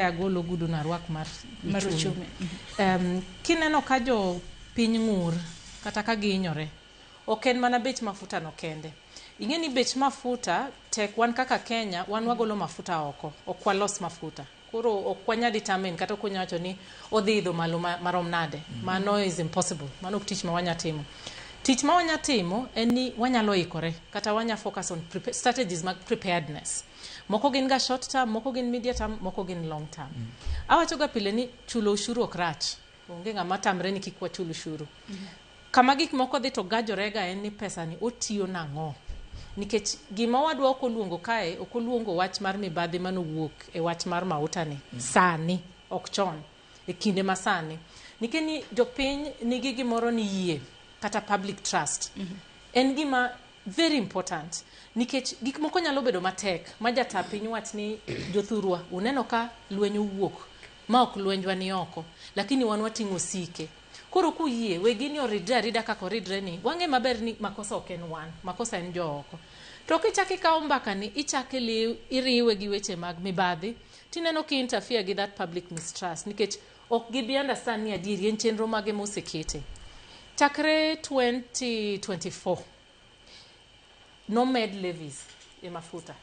Agol ogudu no arwak mar Mar uchumi. Uchumi. Kineno ka jo piny ng'ur kata ka gihinyore, ok en mana bech mafuta no kende. Ing'e ni bech mafuta tek wan kaka Kenya, wan wagolo mafuta oko, ok walos mafuta. Koro ok wanyal determine kata ok wanyal wacho ni odhi idho malo marom nade. Mano is impossible. Mano ok tich ma wanya timo. Tich ma wanya timo en ni wanyalo ikore kata wanya focus on strategies mag preparedness. Moko gin ga short term, moko gin medium term, moko gin long term. Awacho ga pile ni chulo ushuru ok rach. Onge ng'ama tamre ni kik wachul ushuru. Kama gik moko dhi to gajore ga en ni pesa ni otiyo nang'o. Nikech gima wadwa ok oluongo kae, ok oluongo wach mar mibadhi manowuok e wach mar mauta ni. Sani, ok chon. E kinde masani. Nikech ni jopiny nigi gimoro ni yie kata public trust. En gima very important. Nikech gik moko nyalo bedo matek ma jata piny wach ni jothurwa uneno ka lweny owuok ma ok lwenjwa ni oko, lakini wan wating'o sike. Koro kuyie, we gini oridre arida kaka oridre ni, wang'e maber ni makosa ok en wan, makosa en jo oko. To kichak ikawo mbaka ni, ichak iriwe gi weche mag mibadhi, tineno ki interfere gi that public mistrust, nikech ok gibi understand ni adieri en chenro mage mosekete. Chakre 2024, nomed levies e mafuta.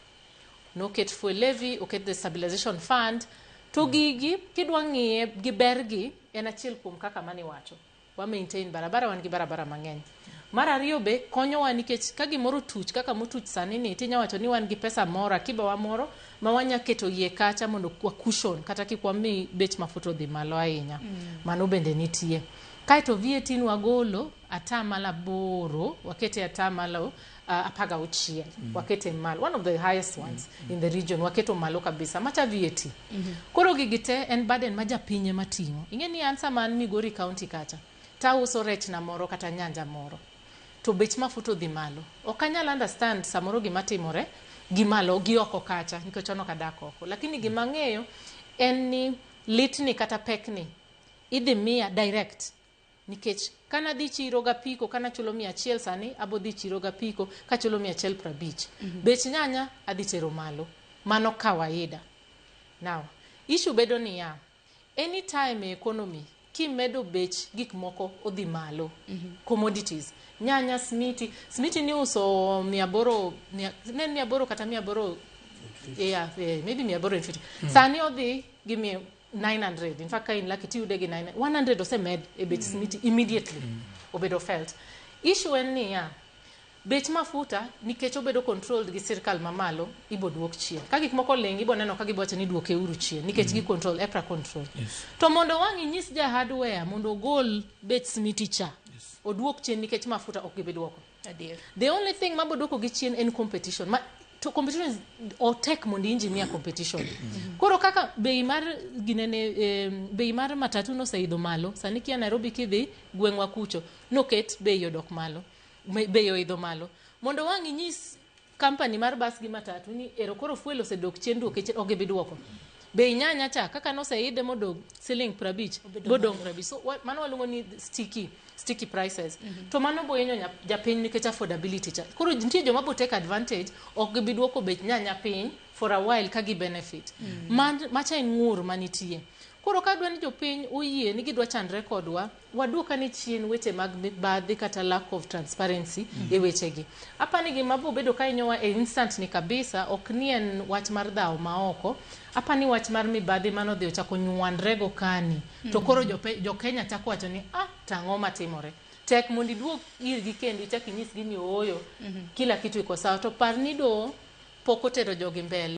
Noket fuel levy, oket the stabilization fund, to gigi kidwa ng'iye gi bergi en achiel kuom kaka mane iwacho. Wa maintain barabara, wan gi barabara mang'eny. Mar ariyo be konyowa nikech ka gimoro tuch kaka motuch sani ni tinya wacho ni wan gi pesa moro, akiba wa moro ma wanya keto yie kacha mondo wa cushion kata kik wami bech mafuta odhi malo ahinya. Mano bende nitie. Kaeto VAT nwagolo atamalo 8, wakete atamalo 16, wakete malo, one of the highest ones in the region, waketo malo kabisa, macha VAT. Koro gigi te en burden ma japiny ema ting'o. Ing'e ni an sama an Migori County kacha, tauso rech na moro kata nyanja moro, to bech mafuta odhi malo. Ok anyal understand samoro gima timore gi malo gi oko kacha, nikech an ok adak oko. Lakini gima ang'eyo en ni litni kata pekni idhi miya direct. Nikech kana dhi chiro gapiko kana chulo 100 sani abo dhi chiro gapiko kachulo 150. Bech nyanya adhi tero malo. Mano kawaida. Now, issue bedo niya, anytime e economy kimedo bech gik moko odhi malo. Commodities. Nyanya, smiti. Smiti ni uso 800, ne en 800 kata 800, yeah, maybe 850. Sani odhi gi 900. In fact, ka in lucky tiyude gi 900. 100 osemed e bech smiti immediately. Obedo felt. Issue en niya, bech mafuta nikech obedo controlled gi sirkal mamalo ibo duok chien. Ka gik moko ling ibo neno ka gibo wacho ni duoke uru chien nikech gi control, EPRA control. To mondo wang' inyis ja hardware mondo ogol bech smiti cha, oduok chien nikech mafuta ok gibi duoko. Adier. The only thing mabo duoko gi chien en competition. Ma, to competition is otek mondo engineer competition. Koro kaka bei mar ginene, bei mar matatu noseidho malo, sani kia Nairobi kidhi gweng'wa kucho, noket bei odok malo. Bei oidho malo. Mondo wang' inyis company mar bus gi matatu ni ero koro fuel osedok chien, duoke chien, ok gibi duoko. Bei nyanya cha kaka noseidhe modong siling 50, bodong 50. So mano waluongo ni sticky prices. To mano bo hinyo japiny nikech affordability cha. Koro nitie joma bo take advantage, ok gibi duoko bech nyanya piny for a while ka gi benefit. Macha en ng'ur manitie. Koro ka dwa ni jopiny oyie ni gidwa chandre kodwa, waduok ane chien weche mag mibadhi kata lack of transparency e wechegi. Apani gima bo bedo ka hinyowa e instant ni kabisa, ok ni en wach mar dhawo maoko. Apani wach mar mibadhi manodhi ochako nywandre go kani. To koro jo Kenya chako wacho ni, tang'o matimore. Tek mondo iduog irgi kendo ichak inyisgi ni ooyo, kila kitu iko sawa. To par ni do pok otero jogi mbele.